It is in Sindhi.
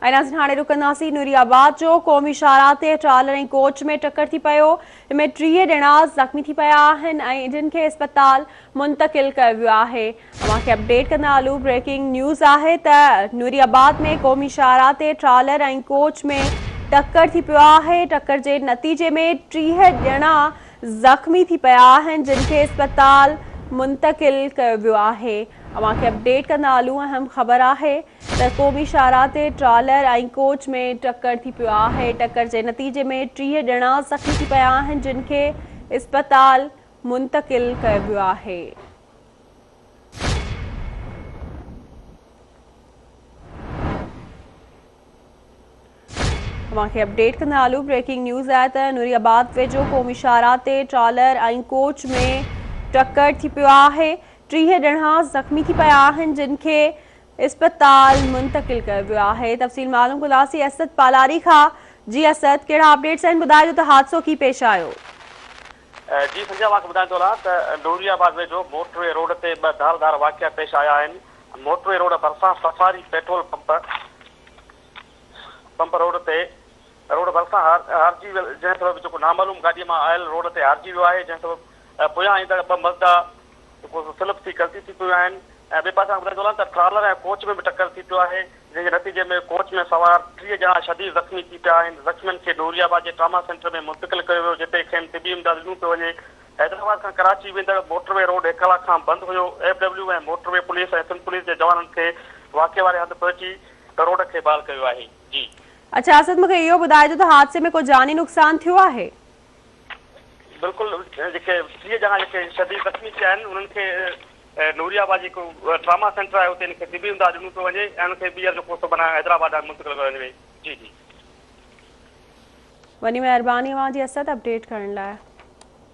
۽ ناظرين هاڻي رڪنداسين نوري آباد جو قومي شاهراهه تي ٽرالر ۽ ڪوچ ۾ ٽڪر ٿي پيو جنهن ۾ 30 ڄڻا زخمي ٿي پيا آهن ۽ جن کي اسپتال منتقل ڪيو ويو آهي. اوهان کي اپڊيٽ ڪندا هلون بريڪنگ نيوز آهي ته نوري آباد ۾ قومي شاهراهه تي ٽرالر ۽ ڪوچ ۾ ٽڪر ٿي پيو آهي ٽڪر جي نتيجي ۾ 30 ڄڻا زخمي ٿي پيا آهن جن کي اسپتال منتقل ڪيو ويو آهي. اوهان کي اپڊيٽ ڪندا هلون اهم خبر آهي ته قومي شاهراهه تي ٽرالر ۽ ڪوچ ۾ ٽڪر ٿي پيو آهي، ٽڪر جي نتيجي ۾ 30 ڄڻا زخمي ٿي پيا آهن جن کي اسپتال منتقل ڪيو ويو آهي. اوهان کي اپڊيٽ ڪندا هلون بريڪنگ نيوز آهي ته نوري آباد ويجهو قومي شاهراهه تي ٽرالر ۽ ڪوچ ۾ ٽڪر ٿي پيو آهي 30 ڄڻا زخمي ٿي پيا آهن جن کي اسپتال منتقل ڪيو ويو آهي تفصيل معلوم ڪنداسين اسد پالاري کان جي اسد ڪهڙا اپڊيٽس آهن ٻڌائجو ته حادثو ڪي پيش آيو. جي سنجا اوهان کي ٻڌائيندو هلان ته نوري آباد ويجهو موٽر وي روڊ تي ٻه ڌار ڌار واقعا پيش آيا آهن موٽر وي روڊ ڀرسان safari petrol pump pump road تي روڊ ڀرسان هارجي ويل جنهن سبب جيڪو نامعلوم گاڏي مان آيل روڊ تي هارجي ويو آهي جنهن سبب پويان ايندڙ ٻه مزدا جيڪو سلپ ٿي ڪلٽي ٿي پيون آهن ۽ ٻئي پاسي کان ٻڌائيندو هلان ته ٽرالر ۽ ڪوچ ۾ به ٽڪر ٿي پيو آهي جنهن جي نتيجي ۾ ڪوچ ۾ سوار 30 ڄڻا شديد زخمي ٿي پيا آهن زخمين کي نوري آباد جي ٽراما سينٽر ۾ منتقل ڪيو ويو جتي کين طبي امداد ڏنو پيو وڃي حيدرآباد کان ڪراچي ويندڙ موٽر وي روڊ هڪ ڪلاڪ کان بند هيو F W ۽ motorway police ۽ Sindh police جي جوانن کي واقعي واري هنڌ پهچي روڊ کي بحال ڪيو آهي. جي. اڇا اسد مونکي اهو ٻڌائجو ته حادثي ۾ ڪو جاني نقصان ٿيو آهي؟ بلڪل جيڪي 30 ڄڻا جيڪي شديد زخمي ٿيا آهن انهن کي نوري آباد جيڪو ٽراما سينٽر آهي اتي انهن کي طبي امداد ڏنو پيو وڃي ۽ انهن کي ٻيهر جيڪو سو معنيٰ حيدرآباد ڏانهن منتقل ڪيو وڃي. جي جي. وڏي مهرباني اوهان جي اسد اپڊيٽ ڪرڻ لاء.